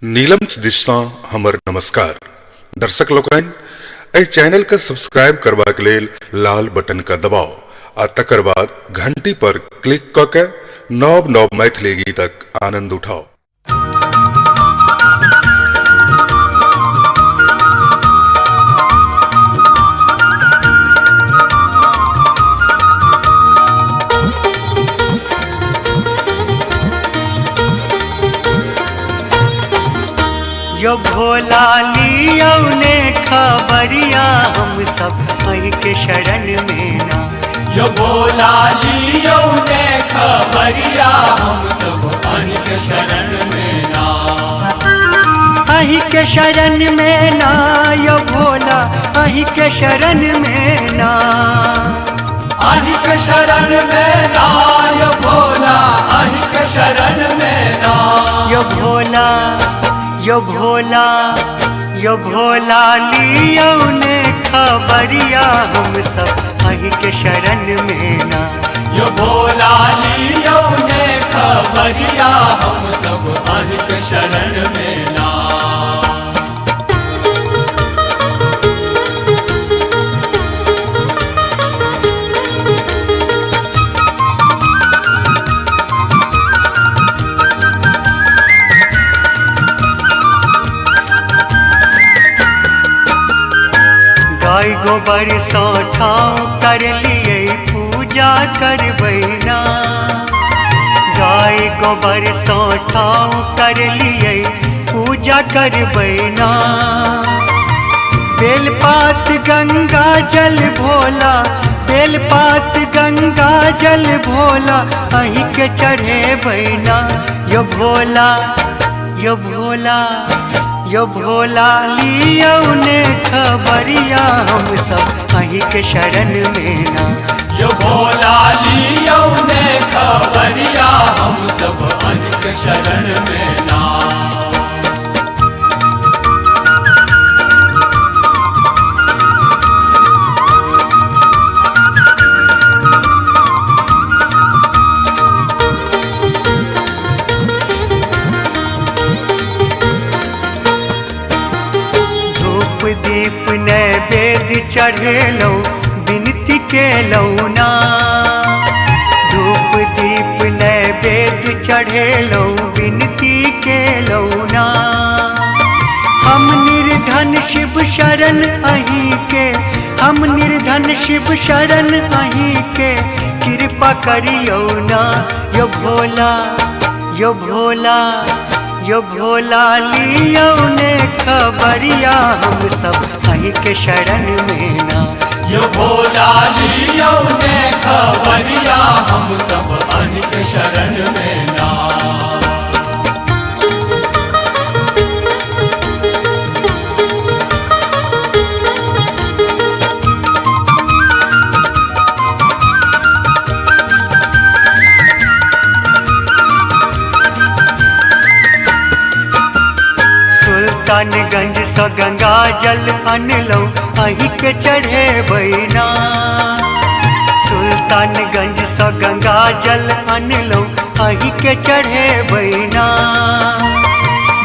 नीलम दिससँ हमर नमस्कार। दर्शक लोकनि, एहि चैनल के सब्सक्राइब करबाक लेल लाल बटन के दबाउ आ तकर बाद घंटी पर क्लिक क के नव नव मैथिली गीतक आनंद उठाउ। यो भोला लियौ ने खबरिया, हम सब अहीं के शरण में ना। यो भोला लियौ ने खबरिया, हम सब अहीं के शरण में ना। अहीं के शरण में ना यो भोला, अहीं के शरण में ना। अहीं के शरण में ना यो भोला, अहीं के शरण में ना। यो भोला, यो भोला, यो भोला लियौ ने खबरिया, हम सब अहीं के शरण में ना। यो भोला लियौ ने खबरिया, हम सब अहीं के शरण में ना। गाय गोबर सौ ठाव कर लिए पूजा करबै ना। गाय गोबर सौ ठाव कर लिए पूजा करबै ना। बेलपात गंगा जल भोला, बेलपात गंगा जल भोला, अहीं के चढ़ेबै ना। यो भोला, यो भोला, यो भोला लियौ ने खबरिया, हम सब अहीं के शरण में ना। यो भोला लियौ ने खबरिया, हम सब अहीं के शरण में ना। दीप नैवेद्य चढ़ेलौ विनती केलौ ना। धूप दीप नैवेद्य चढ़ेलौ विनती केलौ ना। हम निर्धन शिव शरण अहीं के, हम निर्धन शिव शरण अहीं के, कृपा करियौ ना। यो भोला, यो भोला, यो भोला लियौ ने खबरिया, हम सब अहीं के शरण में ना। यो भोला लियौ ने खबरिया, हम सब अहीं के शरण में ना। सुल्तानगंज सँ गंगा जल अनलौ अहीं के चढ़ेबै ना। सुल्तानगंज सँ गंगा जल अनलौ अहीं के चढ़ेबै ना।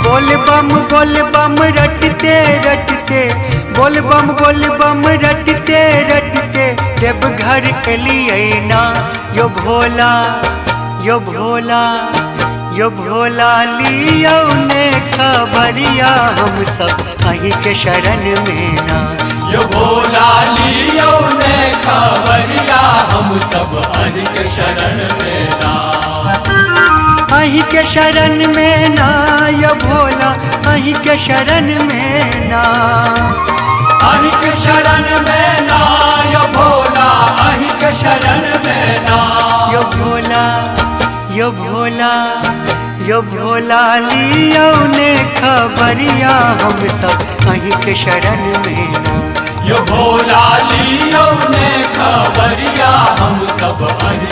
बोल बम रटते रटते, बोल बम रटते रटते, देवघर एलियै ना। यो भोला, यो भोला, यो भोला लियौ ने खबरिया, हम सब अहीं के शरण में ना। यो भोला लियौ ने खबरिया, हम सब अहीं के शरण में ना। अहीं के शरण में ना यो भोला, अहीं के शरण में ना। अहीं के शरण में ना यो भोला, अहीं के शरण में ना। यो भोला, यो भोला, यो भोला लियौ ने खबरिया, हम सब अहीं के शरण में ना। यो भोला लियौ ने खबरिया, हम सब अहीं